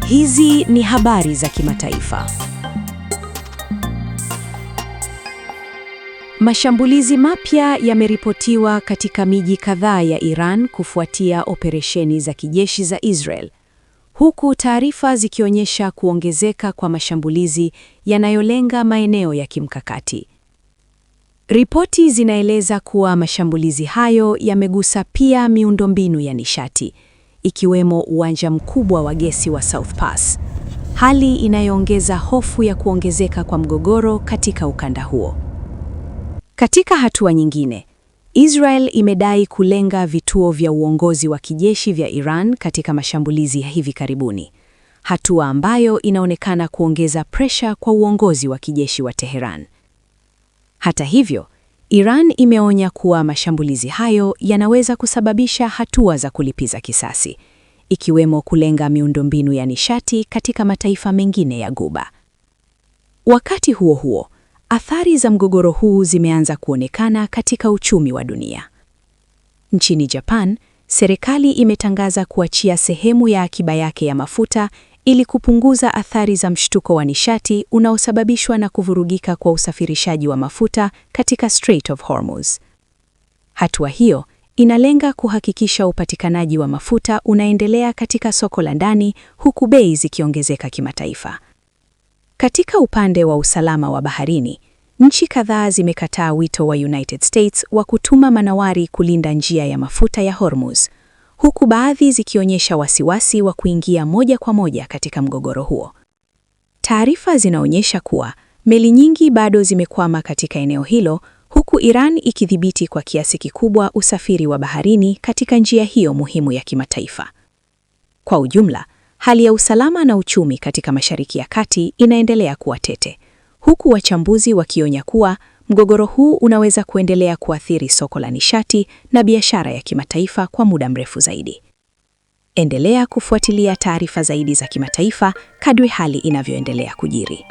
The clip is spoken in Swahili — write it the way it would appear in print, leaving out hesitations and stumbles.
Hizi ni habari za kimataifa. Mashambulizi mapya yameripotiwa katika miji kadhaa ya Iran kufuatia operesheni za kijeshi za Israel, huku taarifa zikionyesha kuongezeka kwa mashambulizi yanayolenga maeneo ya kimkakati. Ripoti zinaeleza kuwa mashambulizi hayo yamegusa pia miundombinu ya nishati, ikiwemo uwanja mkubwa wa gesi wa South Pars, hali inayoongeza hofu ya kuongezeka kwa mgogoro katika ukanda huo. Katika hatua nyingine, Israel imedai kulenga vituo vya uongozi wa kijeshi vya Iran katika mashambulizi ya hivi karibuni, hatua ambayo inaonekana kuongeza presha kwa uongozi wa kijeshi wa Teheran. Hata hivyo, Iran imeonya kuwa mashambulizi hayo yanaweza kusababisha hatua za kulipiza kisasi, ikiwemo kulenga miundombinu ya nishati katika mataifa mengine ya Ghuba. Wakati huo huo, athari za mgogoro huu zimeanza kuonekana katika uchumi wa dunia. Nchini Japan, serikali imetangaza kuachia sehemu ya akiba yake ya mafuta ili kupunguza athari za mshtuko wa nishati unaosababishwa na kuvurugika kwa usafirishaji wa mafuta katika Strait of Hormuz. Hatua hiyo inalenga kuhakikisha upatikanaji wa mafuta unaendelea katika soko la ndani huku bei zikiongezeka kimataifa. Katika upande wa usalama wa baharini, nchi kadhaa zimekataa wito wa United States wa kutuma manowari kulinda njia ya mafuta ya Hormuz, huku baadhi zikionyesha wasiwasi wa kuingia moja kwa moja katika mgogoro huo. Taarifa zinaonyesha kuwa meli nyingi bado zimekwama katika eneo hilo, huku Iran ikidhibiti kwa kiasi kikubwa usafiri wa baharini katika njia hiyo muhimu ya kimataifa. Kwa ujumla, hali ya usalama na uchumi katika Mashariki ya Kati inaendelea kuwa tete, huku wachambuzi wakionya kuwa mgogoro huu unaweza kuendelea kuathiri soko la nishati na biashara ya kimataifa kwa muda mrefu zaidi. Endelea kufuatilia taarifa zaidi za kimataifa kadri hali inavyoendelea kujiri.